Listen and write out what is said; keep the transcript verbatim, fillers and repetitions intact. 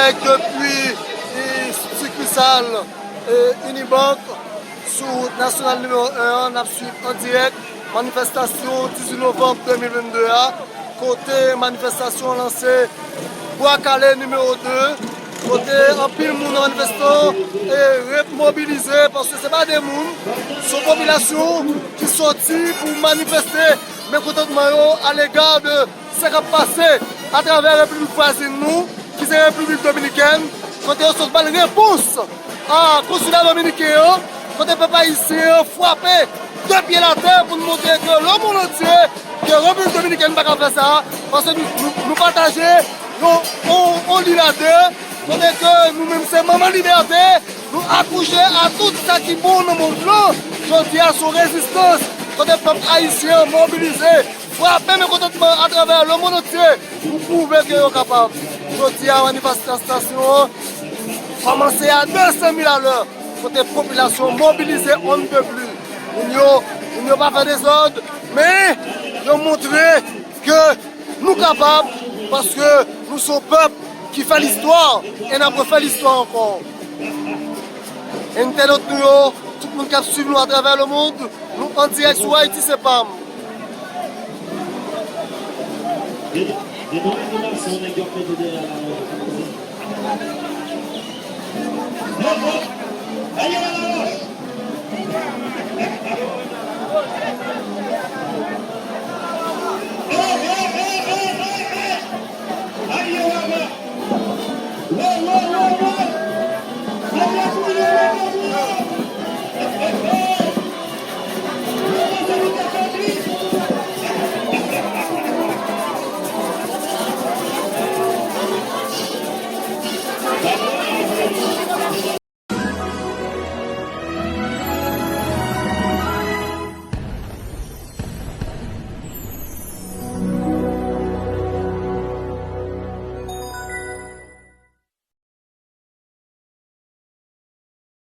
Depi, e, sikisal, e, Unibank, sou wout nasyonal nimewo en an, n ap swiv an dirèk manifestasyon dizuit novanm de mil vennde a, kote manifestasyon an lanse Bwa Kale nimewo de, kote anpil moun nan manifestan, e, ret mobilize, paske se pa de moun, se yon popilasyon ki sòti pou manifeste mekontantman yo alega de sa k ap pase atravè repiblik vwazin nou, ki se Repiblik Dominikèn, kote yo sot ba repons a konsila dominiken an, kote pèp ayisyen an frape de pye atè pou n montre ke lemonn antye, ke Repiblik Dominikèn pa ka fè sa, paske nou, nou, nou pataje yon, yon, yon lil a de, kote ke nou menm se manman libète, nou akouche a tout sa ki bon nan mond lan. Jodi a, se yon rezistans, kote pèp ayisyen an mobilize, frape mekontantman atravè lemonn antye pou pwouve ke yo kapab. Jodi a, manifestasyon an kòmanse a de san mil alè, kote popilasyon mobilize on ne peut plus. Moun yo, moun yo pa fè dezòd, men yo montre ke nou kapab, paske nou se yon pèp ki fè listwa, e n ap refè listwa ankò. Entènot nou yo, tout moun k ap swiv nou atravè lemonn, nou an dirèk sou Ayiti se pa m.